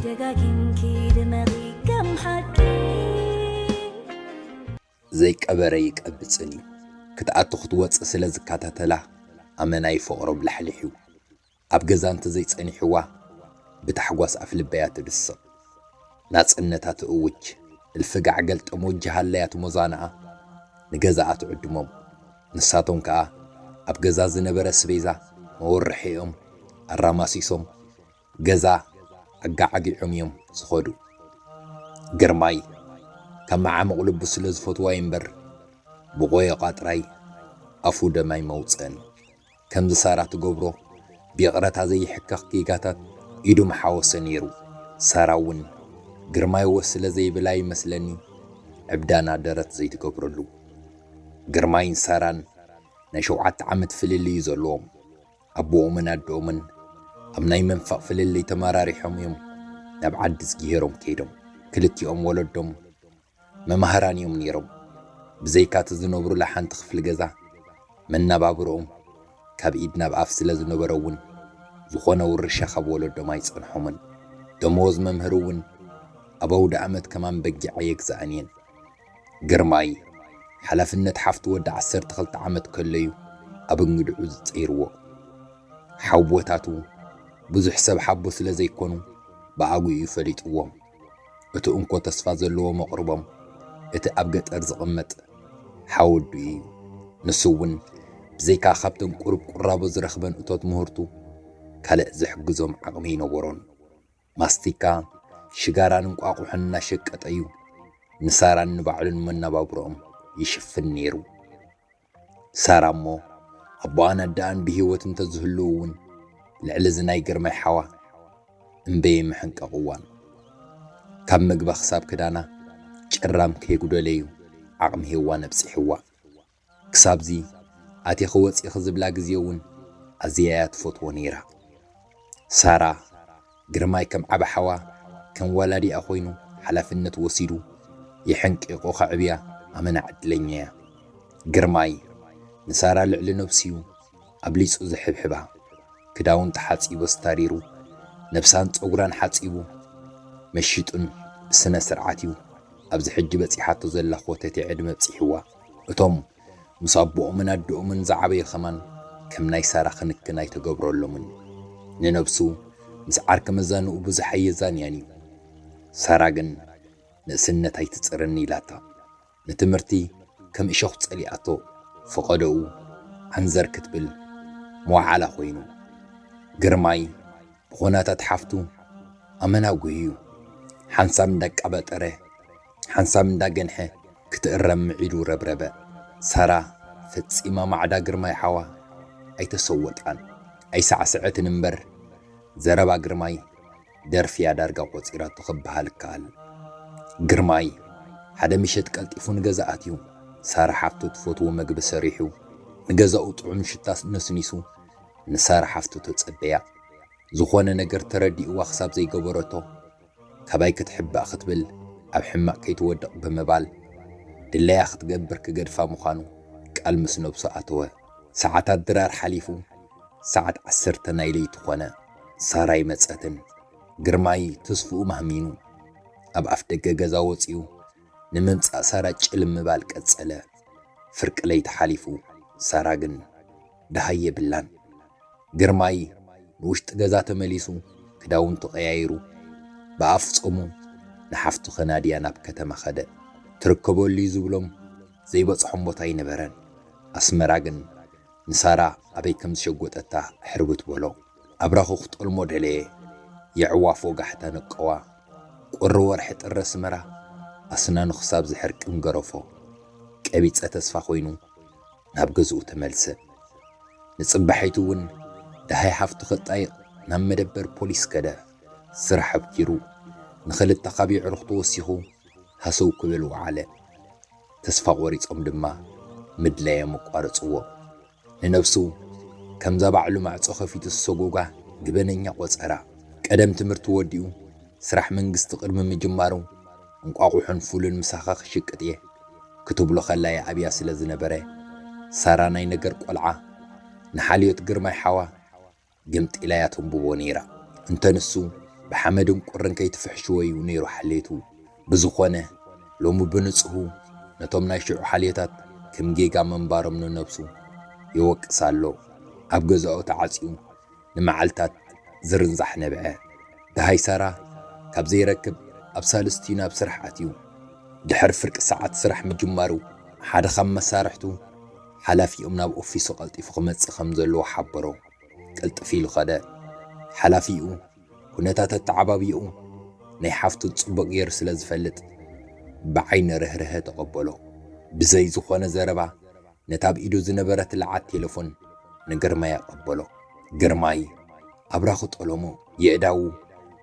ደጋጊምኪ ድመቒ ከም ሓቂ። ዘይቀበረ ይቀብጽን እዩ። ክትኣቱ ክትወጽእ ስለ ዝከታተላ ኣመናይ ፍቕሮም ላሕሊሕ እዩ። ኣብ ገዛ እንተዘይጸኒሕዋ ብታሕጓስ ኣፍልበያ ትድስቕ። ናጽነታ ትእውጅ፣ እልፊ ጋዕ ገልጠም ወጅሃለያ ትሞዛንኣ፣ ንገዛኣ ትዕድሞም። ንሳቶም ከኣ ኣብ ገዛ ዝነበረ ስቤዛ መወርሒኦም ኣራማሲሶም ገዛ ኣጋዓጊዖም እዮም ዝኸዱ። ግርማይ ካብ መዓሙቕ ልቡ ስለ ዝፈትዋ እምበር ብቆየቋ ጥራይ ኣፉ ደም ኣይመውጽእን። ከምዚ ሳራ ትገብሮ ብይቕረታ ዘይሕከኽ ጌጋታት ኢዱ ምሓወሰ ነይሩ። ሳራ እውን ግርማይ ወስ ስለ ዘይብላ ይመስለኒ ዕብዳና ደረት ዘይትገብረሉ። ግርማይን ሳራን ናይ ሸውዓተ ዓመት ፍልልይ እዩ ዘለዎም። ኣቦኦምን ኣደኦምን ኣብ ናይ መንፈቕ ፍልልይ ተመራሪሖም እዮም ናብ ዓዲ ዝጊሄሮም ከይዶም። ክልቲኦም ወለዶም መማህራን እዮም ነይሮም። ብዘይካ እቲ ዝነብሩላ ሓንቲ ክፍሊ ገዛ መናባብሮኦም ካብ ኢድ ናብ ኣፍ ስለ ዝነበረ እውን ዝኾነ ውርሻ ካብ ወለዶም ኣይጸንሖምን። ደመወዝ መምህር እውን ኣብ ኣውደ ኣመት ከማን በጊዕ ኣየግዝኣን እየን። ግርማይ ሓላፍነት ሓፍቱ ወዲ ዓሰርተ ክልተ ዓመት ከሎ እዩ ኣብ እንግድዑ ዝጸይርዎ። ሓውቦታቱ ብዙሕ ሰብ ሓቦ ስለ ዘይኮኑ ብኣግኡ እዩ ፈሊጥዎም። እቲ እንኮ ተስፋ ዘለዎ መቕርቦም እቲ ኣብ ገጠር ዝቕመጥ ሓወዱ እዩ። ንሱ እውን ብዘይካ ካብቶም ቁሩብ ቁራቦ ዝረኽበን እቶት ምህርቱ ካልእ ዝሕግዞም ዓቕሚ ኣይነበሮን። ማስቲካ፣ ሽጋራን እንቋቑሖን እናሸቀጠ እዩ ንሳራን ንባዕሉን መነባብሮኦም ይሽፍን ነይሩ። ሳራ እሞ ኣቦኣን ኣደኣን ብህይወት እንተዝህልዉ እውን ልዕሊ እዚ ናይ ግርማይ ሓዋ እምበየ ምሕንቀቕዋን። ካብ ምግባ ክሳብ ክዳና ጭራም ከይጉደለዩ ዓቕሚ ሄዋን ኣብጺሕዋ። ክሳብዚ ኣቲኺ ወጺኺ ዝብላ ግዜ እውን ኣዝያ እያ ትፈትዎ ነይራ። ሳራ፣ ግርማይ ከም ዓቢ ሓዋ፣ ከም ዋላዲኣ ኮይኑ ሓላፍነት ወሲዱ የሐንቂቑ ከዕብያ ኣመና ዕድለኛ እያ። ግርማይ ንሳራ ልዕሊ ነብሱ እዩ ኣብሊጹ ዝሕብሕባ። ክዳውንቲ ሓጺቡ ኣስታሪሩ፣ ነብሳን ጸጉራን ሓጺቡ፣ መሺጡን ብስነ ስርዓት እዩ ኣብዚ ሕጂ በጺሓቶ ዘላ ኮተቴ ዕድመ ኣብጺሕዋ። እቶም ምስ ኣቦኦምን ኣደኦምን ዝዓበዩ ከማን ከም ናይ ሳራ ክንክን ኣይተገብረሎምን። ንነብሱ ምስ ዓርኪ መዛንኡ ብዙሕ ኣየዛንያን እዩ። ሳራ ግን ንእስነት ኣይትጽርኒ ኢላታ። ንትምህርቲ ከም እሾኽ ጸሊኣቶ፣ ፈቐዶኡ ዓንዘር ክትብል መዋዓላ ኮይኑ። ግርማይ ብኾናታት ሓፍቱ ኣመና ጉህዩ፣ ሓንሳብ እንዳቃበጠረ ሓንሳብ እንዳገንሐ ክትእረም ምዒዱ ረብረበ። ሳራ ፈጺማ ማዕዳ ግርማይ ሓዋ ኣይተሰወጣን ኣይሳዕስዐትን እምበር፣ ዘረባ ግርማይ ደርፊ እያ ዳርጋ ቆጺራቶ ክበሃል ይከኣል። ግርማይ ሓደ ምሸት ቀልጢፉ ንገዛ ኣትዩ። ሳራ ሓፍቱ ትፈትዎ መግቢ ሰሪሑ፣ ንገዛኡ ጥዑም ሽታ ነስኒሱ ንሳራ ሓፍቱ ተጸበያ። ዝኾነ ነገር ተረዲእዋ ክሳብ ዘይገበረቶ፣ ካባይ ክትሕባእ ክትብል ኣብ ሕማቕ ከይትወድቕ ብምባል፣ ድላያ ክትገብር ክገድፋ ምዃኑ ቃል ምስ ነብሱ ኣተወ። ሰዓታት ድራር ሓሊፉ፣ ሰዓት ዓሰርተ ናይ ለይቲ ኾነ። ሳራ ኣይመጸትን። ግርማይ ተስፍኡ ማህሚኑ ኣብ ኣፍ ደገ ገዛ ወጺኡ ንምምጻእ ሳራ ጭልም ምባል ቀጸለ። ፍርቂ ለይቲ ሓሊፉ፣ ሳራ ግን ደሃይ የብላን። ግርማይ ንውሽጢ ገዛ ተመሊሱ ክዳውንቱ ቀያይሩ ብኣፍ ጾሙ ንሓፍቱ ከናድያ ናብ ከተማ ኸደ። ትርከበሉ እዩ ዝብሎም ዘይበጽሖም ቦታ ኣይነበረን። ኣስመራ ግን ንሳራ ኣበይ ከም ዝሸጎጠታ ሕርብት በሎ። ኣብራኹ ክጠልሞ ደለየ። የዕዋፍ ወጋሕታ ነቀዋ። ቁሪ ወርሒ ጥሪ ኣስመራ ኣስናኑ ክሳብ ዝሕርቅን ገረፎ። ቀቢጸ ተስፋ ኮይኑ ናብ ገዝኡ ተመልሰ። ንጽባሒቱ እውን ደሃይ ሓፍቱ ከጣይቕ ናብ መደበር ፖሊስ ከደ። ስራሕ ኣብኪሩ ንኽልተ ካብ የዕሩኽቱ ወሲኹ ሃሰው ክብል ወዓለ። ተስፋ ቆሪጾም ድማ ምድላዮም ኣቋረጽዎ። ንነብሱ ከምዛ ባዕሉ ማዕጾ ከፊቱ ዝሰጎጋ ግበነኛ ቆጸራ። ቀደም ትምህርቲ ወዲኡ ስራሕ መንግስቲ ቅድሚ ምጅማሩ እንቋቑሖን ፉልን ምሳኻ ክሽቅጥ እየ ክትብሎ ከላ ይኣብያ ስለ ዝነበረ፣ ሳራ ናይ ነገር ቆልዓ ንሓልዮት ግርማይ ሓዋ ግምጢላ እያ ተንብቦ ነይራ። እንተ ንሱ ብሓመድን ቁርን ከይትፍሕሽዎ እዩ ነይሩ ሓልየቱ። ብዝኾነ፣ ሎሚ ብንጹሁ ነቶም ናይ ሽዑ ሓልዮታት ከም ጌጋ ምንባሮም ንነብሱ ይወቅስ ኣሎ። ኣብ ገዛኡ ተዓጽዩ ንመዓልታት ዝርንዛሕ ነበዐ። ደሃይ ሳራ ካብ ዘይረክብ ኣብ ሳልስቲ ናብ ስራሕ ኣትዩ። ድሕሪ ፍርቂ ሰዓት ስራሕ ምጅማሩ፣ ሓደ ካብ መሳርሕቱ ሓላፊኦም ናብ ኦፊሱ ቀልጢፉ ክመጽእ ከም ዘለዎ ሓበሮ። ቅልጥፍ ኢሉ ኸደ። ሓላፊኡ ኩነታት ኣተዓባብይኡ ናይ ሓፍቱ ጽቡቕ ገይሩ ስለ ዝፈልጥ፣ ብዓይኒ ርህርሀ ተቐበሎ። ብዘይ ዝኾነ ዘረባ ነታ ኣብ ኢዱ ዝነበረት ለዓት ቴሌፎን ንግርማይ ኣቐበሎ። ግርማይ ኣብራኹ ጠለሙ የእዳዉ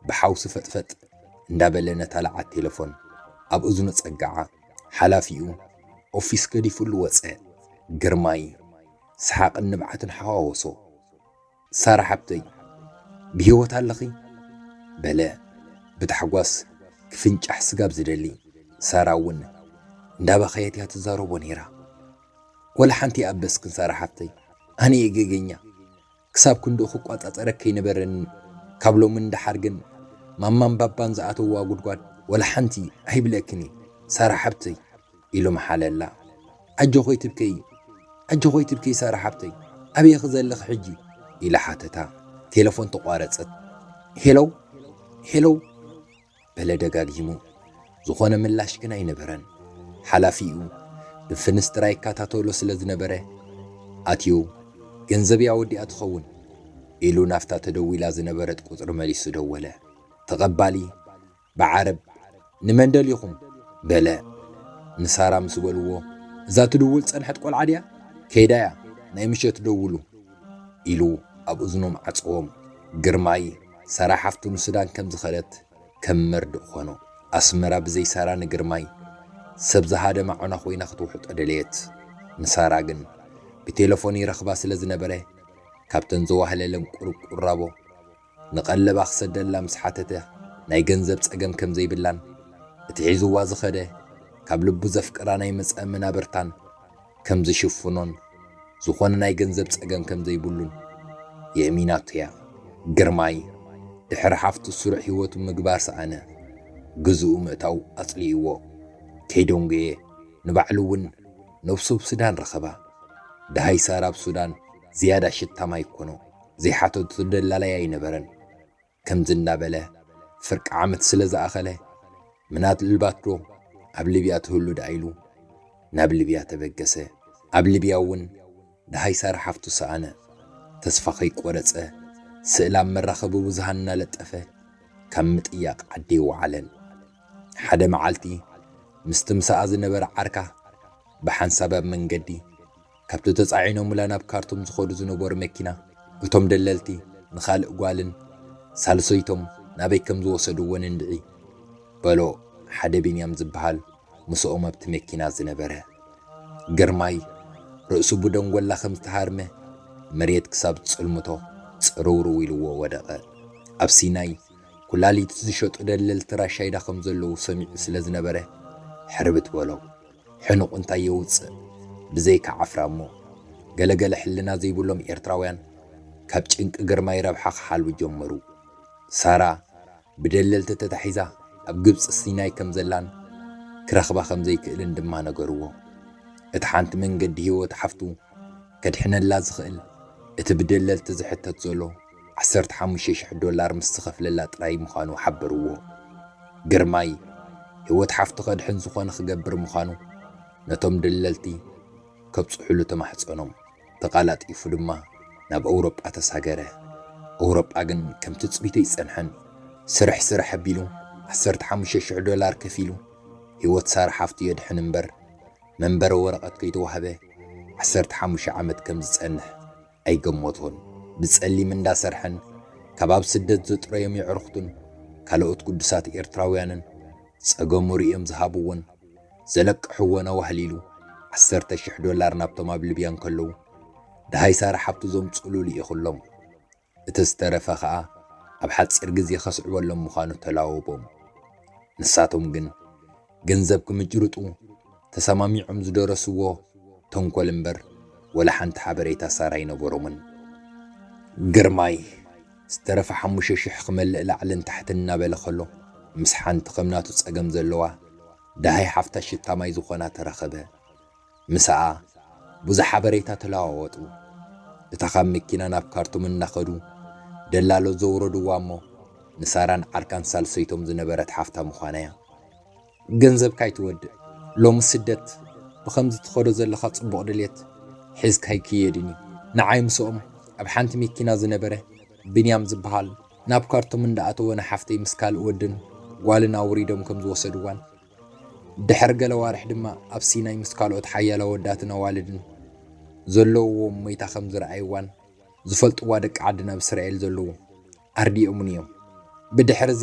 ብሓውሲ ፈጥፈጥ እንዳበለ ነታ ለዓት ቴሌፎን ኣብ እዝኑ ጸግዓ። ሓላፊኡ ኦፊስ ገዲፉሉ ወጸ። ግርማይ ሰሓቕን ንብዓትን ሓዋወሶ። ሳራ ሓብተይ፣ ብህይወት ኣለኺ? በለ ብታሕጓስ ክፍንጫሕ ስጋብ ዝደሊ። ሳራ እውን እንዳበኸየት እያ ትዛረቦ ነይራ። ወላ ሓንቲ ኣበስክን ሳራ ሓብተይ፣ ኣነ እየ ገገኛ። ክሳብ ክንድኡ ክቋጻጸረኪ ኣይነበረኒ። ካብ ሎሚ ንደሓር ግን ማማን ባባን ዝኣተውዋ ጉድጓድ ወላ ሓንቲ ኣይብለክን እየ ሳራ ሓብተይ። ኢሉ መሓለላ። ኣጆኺ ኣይትብከዪ፣ ኣጆኺ ኣይትብከዪ ሳራ ሓብተይ፣ ኣበይ ኢኺ ዘለኺ ሕጂ? ኢላ ሓተታ። ቴሌፎን ተቋረጸት። ሄሎ፣ ሄሎ በለ ደጋጊሙ። ዝኾነ ምላሽ ግን ኣይነበረን። ሓላፊኡ ብፍንስትራ ይከታተሎ ስለ ዝነበረ፣ ኣትዩ፣ ገንዘብያ ወዲኣ ትኸውን ኢሉ ናብታ ተደዊላ ዝነበረት ቁጽሪ መሊሱ ደወለ። ተቐባሊ ብዓረብ፣ ንመን ደሊኹም? በለ። ንሳራ ምስ በልዎ፣ እዛ ትድውል ጸንሐት ቆልዓ ድያ? ከይዳ እያ፣ ናይ ምሸት ደውሉ ኢሉ ኣብ እዝኖም ዓጸዎም። ግርማይ፣ ሳራ ሓፍቱ ንሱዳን ከም ዝኸደት ከም መርድእ ኾኖ። ኣስመራ ብዘይ ሳራ ንግርማይ ሰብ ዝሃደማ ዑና ኮይና ክትውሕጦ ደለየት። ንሳራ ግን ብቴሌፎን ይረኽባ ስለ ዝነበረ፣ ካብተን ዘዋህለለን ቁሩብ ቁራቦ ንቐለባ ክሰደላ ምስ ሓተተ፣ ናይ ገንዘብ ጸገም ከም ዘይብላን እቲ ሒዝዋ ዝኸደ ካብ ልቡ ዘፍቅራ ናይ መጻኢ መናብርታን ከም ዝሽፍኖን ዝኾነ ናይ ገንዘብ ጸገም ከም ዘይብሉን የእሚናቶ እያ። ግርማይ ድሕሪ ሓፍቱ ስሩዕ ህይወቱ ምግባር ሰኣነ። ግዝኡ ምእታው ኣጽሊእዎ። ከይደንጎየ ንባዕሉ እውን ነብሱ ኣብ ሱዳን ረኸባ። ደሃይ ሳራ ኣብ ሱዳን ዝያዳ ሽታም ኣይኮኖ። ዘይሓተቱ ደላላይ ኣይነበረን። ከምዚ እናበለ ፍርቂ ዓመት ስለ ዝኣኸለ፣ ምናልባት ዶ ኣብ ሊብያ ትህሉ ደኣ ኢሉ ናብ ሊብያ ተበገሰ። ኣብ ሊብያ እውን ደሃይ ሳራ ሓፍቱ ሰኣነ። ተስፋ ከይቆረጸ ስእላ ኣብ መራኸቢ ብዙሃን እናለጠፈ ካብ ምጥያቕ ዓዲ ኣይወዓለን። ሓደ መዓልቲ ምስቲ ምሳኣ ዝነበረ ዓርካ ብሓንሳብ ኣብ መንገዲ ካብቲ ተጻዒኖምላ ናብ ካርቱም ዝኸዱ ዝነበሩ መኪና፣ እቶም ደለልቲ ንኻልእ ጓልን ሳልሰይቶም ናበይ ከም ዝወሰድወን እንድዒ በሎ ሓደ ቢንያም ዝበሃል ምስኦም ኣብቲ መኪና ዝነበረ። ግርማይ ርእሱ ብደንጎላ ከም ዝተሃርመ መሬት ክሳብ ዝጽልምቶ ጽርውርው ኢልዎ ወደቐ። ኣብ ሲናይ ኩላሊት ዝሸጡ ደለልቲ ራሻይዳ ከም ዘለዉ ሰሚዑ ስለ ዝነበረ ሕርብት በሎ። ሕኑቕ እንታይ የውጽእ ብዘይካ ዓፍራ እሞ፣ ገለገለ ሕልና ዘይብሎም ኤርትራውያን ካብ ጭንቂ ግርማይ ረብሓ ክሓልቡ ጀመሩ። ሳራ ብደለልቲ ተታሒዛ ኣብ ግብጺ ሲናይ ከም ዘላን ክረኽባ ከም ዘይክእልን ድማ ነገርዎ። እቲ ሓንቲ መንገዲ ህይወት ሓፍቱ ከድሕነላ ዝኽእል እቲ ብደለልቲ ዝሕተት ዘሎ ዓሰርተ ሓሙሽተ ሽሕ ዶላር ምስ ዝኸፍለላ ጥራይ ምዃኑ ሓበርዎ። ግርማይ ህይወት ሓፍቱ ከድሕን ዝኾነ ክገብር ምዃኑ ነቶም ደለልቲ ከብጽሑሉ ተማሕጸኖም። ተቓላጢፉ ድማ ናብ ኣውሮጳ ተሳገረ። ኣውሮጳ ግን ከም ትጽቢቱ ኣይጸንሐን። ስርሕ ስርሕ ኣቢሉ ዓሰርተ ሓሙሽተ ሽሕ ዶላር ከፊሉ ህይወት ሳራ ሓፍቱ የድሕን እምበር መንበሪ ወረቐት ከይተዋህበ ዓሰርተ ሓሙሽተ ዓመት ከም ዝጸንሕ ኣይገመቶን። ብጸሊም እንዳሰርሐን ካብ ኣብ ስደት ዘጥረዮም የዕሩኽቱን ካልኦት ግዱሳት ኤርትራውያንን ጸገሙ ርእዮም ዝሃብዎን ዘለቅሕዎን ኣዋህሊሉ ዓሰርተ ሽሕ ዶላር ናብቶም ኣብ ሊብያ እንከለዉ ደሃይ ሳራ ሓብቱ ዘምጽኡሉ ልኢኹሎም። እቲ ዝተረፈ ኸኣ ኣብ ሓጺር ግዜ ከስዕበሎም ምዃኑ ተላወቦም። ንሳቶም ግን ገንዘብ ክምጭርጡ ተሰማሚዖም ዝደረስዎ ተንኮል እምበር ወላ ሓንቲ ሓበሬታ ሳራ ኣይነበሮምን። ግርማይ ዝተረፈ ሓሙሽተ ሽሕ ክመልእ ላዕልን ታሕትን እናበለ ከሎ፣ ምስ ሓንቲ ከም ናቱ ጸገም ዘለዋ ደሃይ ሓፍታ ሽታ ማይ ዝኾና ተራኸበ። ምስኣ ብዙሕ ሓበሬታ ተለዋወጡ። እታ ካብ መኪና ናብ ካርቱም እናኸዱ ደላሎ ዘውረድዋ እሞ ንሳራን ዓርካን ሳልሰይቶም ዝነበረት ሓፍታ ምዃና እያ። ገንዘብካ ኣይትወድእ። ሎሚ ስደት ብኸምዚ ትኸዶ ዘለኻ ጽቡቕ ድሌት ሒዝካ ኣይክየድን እዩ። ንዓይ ምስኦም ኣብ ሓንቲ መኪና ዝነበረ ብንያም ዝበሃል ናብ ካርቱም እንዳኣተወ ንሓፍተይ ምስ ካልእ ወድን ጓልን ኣውሪዶም ከም ዝወሰድዋን ድሕሪ ገለ ዋርሕ ድማ ኣብ ሲናይ ምስ ካልኦት ሓያሎ ኣወዳትን ኣዋልድን ዘለውዎ ሞይታ ከም ዝረኣይዋን ዝፈልጥዋ ደቂ ዓድና ኣብ እስራኤል ዘለዉ ኣርዲኦምን እዮም። ብድሕሪ እዚ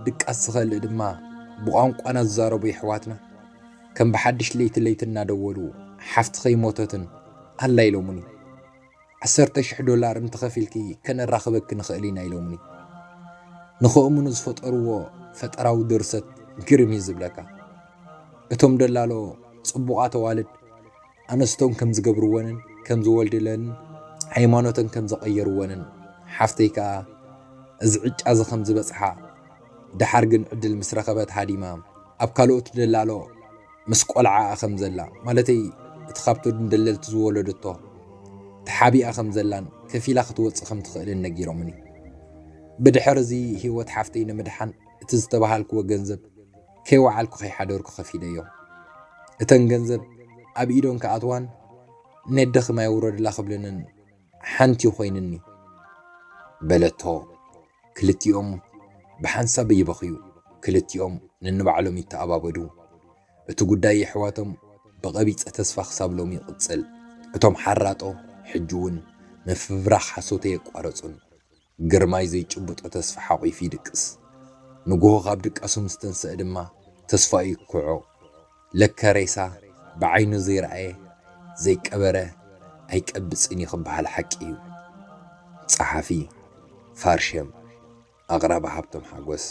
ድቃስ ዝኸልእ ድማ ብቋንቋና ዝዛረቡ የሕዋትና ከም ብሓድሽ ለይቲ ለይቲ እናደወሉ ሓፍትኸይ ሞተትን ኣላ ኢሎሙኒ። ዓሰርተ ሽሕ ዶላር እንተኸፊልኪ ከነራኽበኪ ንኽእል ኢና ኢሎምኒ። ንኸእምኑ ዝፈጠርዎ ፈጠራዊ ድርሰት ግርም እዩ ዝብለካ። እቶም ደላሎ ጽቡቓት ኣዋልድ ኣነስቶም ከም ዝገብርወንን ከም ዝወልድለንን ሃይማኖተን ከም ዘቐየርወንን ሓፍተይ ከኣ እዚ ዕጫ እዚ ከም ዝበጽሓ ደሓር ግን ዕድል ምስ ረኸበት ሃዲማ ኣብ ካልኦት ደላሎ ምስ ቆልዓኣ ከም ዘላ፣ ማለተይ እቲ ካብቶ ደለልቲ ዝወለደቶ ተሓቢኣ ከም ዘላን ከፊላ ክትወጽእ ከም ትኽእልን ነጊሮምኒ። ብድሕር እዚ ህይወት ሓፍተይ ንምድሓን እቲ ዝተባሃልክዎ ገንዘብ ከይወዓልኩ ከይሓደርኩ ከፊለዮ። እተን ገንዘብ ኣብ ኢዶን ክኣትዋን ነደኺም ኣይውረድላ ክብለንን ሓንቲ ኮይንኒ በለቶ። ክልቲኦም ብሓንሳብ ይበኽዩ፣ ክልቲኦም ነንባዕሎም ይተኣባበዱ። እቲ ጉዳይ የሕዋቶም ብቐቢጸ ተስፋ ክሳብ ሎሚ ይቕጽል። እቶም ሓራጦ ሕጂ እውን ምፍብራኽ ሓሶት ኣየቋረጹን። ግርማይ ዘይጭብጦ ተስፋ ሓቒፉ ይድቅስ። ንግሆ ካብ ድቃሱ ምስ ተንስአ ድማ ተስፋኡ ይክዖ። ለከ ሬሳ ብዓይኑ ዘይረኣየ ዘይቀበረ ኣይቀብጽን እዩ ክበሃል ሓቂ እዩ። ጸሓፊ ፋርሸም፣ ኣቕራቢ ሃብቶም ሓጎስ።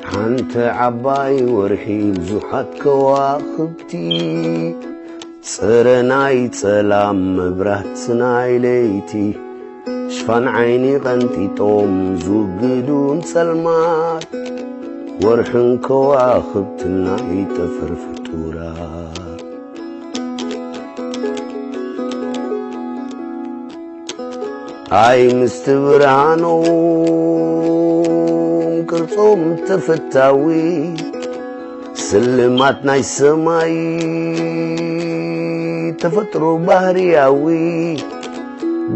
ሓንቲ ዓባይ ወርሒ ብዙሓት ከዋኽብቲ፣ ጸረ ናይ ጸላም መብራህቲ ናይ ለይቲ፣ ሽፋን ዓይኒ ቀንጢጦም ዝውግዱ ንጸልማት፣ ወርሕን ከዋኽብትን ናይ ጠፈር ፍጡራት። ኣይ ምስቲ ብርሃኖም ቅርጾም ተፈታዊ፣ ስልማት ናይ ሰማይ ተፈጥሮ ባህርያዊ፣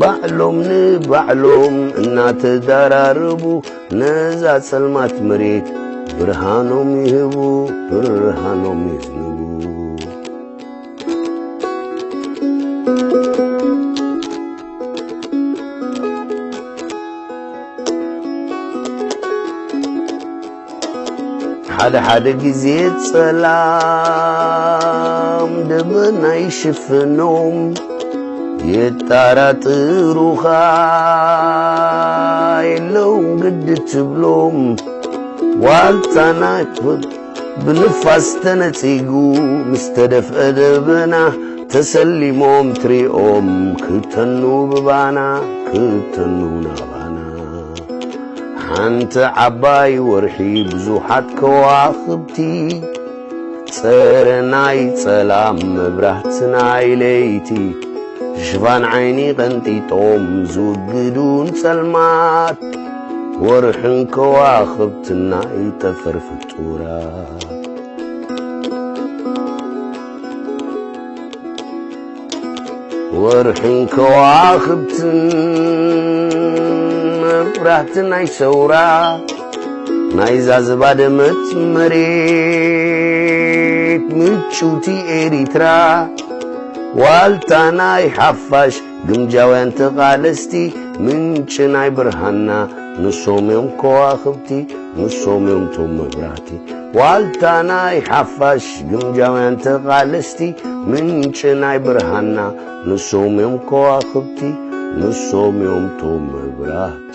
ባዕሎም ንባዕሎም እናተዳራረቡ፣ ነዛ ጸልማት መሬት ብርሃኖም ይህቡ፣ ብርሃኖም የዝንቡ። ሓደ ሓደ ግዜ ጸላም ደበና ይሽፍኖም፣ የጣራጥሩኻ የለውን ግዲ ትብሎም። ዋልታ ናይ ብ-፣ ብንፋስ ተነጺጉ ምስ ተደፍአ ደበና፣ ተሰሊሞም ትሪኦም ክተኑ ብባና፣ ክተኑ ናባና። ሓንቲ ዓባይ ወርሒ ብዙሓት ከዋኽብቲ፣ ጸረ ናይ ጸላም መብራህቲ ናይ ለይቲ፣ ሽፋን ዓይኒ ቀንጢጦም ዝውግዱ ንጸልማት፣ ወርሕን ከዋኽብትን ናይ ጠፈር ፍጡራት። ወርሕን ከዋኽብትን መብራህቲ ናይ ሰውራ፣ ናይዛ ዝባደመት መሬት ምጭውቲ ኤሪትራ፣ ዋልታ ናይ ሓፋሽ ግምጃውያን ተቓለስቲ፣ ምንጪ ናይ ብርሃና ንሶም እዮም ከዋኽብቲ፣ ንሶም እዮም ቶም መብራህቲ። ዋልታ ናይ ሓፋሽ ግምጃውያን ተቓለስቲ፣ ምንጪ ናይ ብርሃና ንሶም እዮም ከዋኽብቲ፣ ንሶም እዮም ቶም መብራህቲ።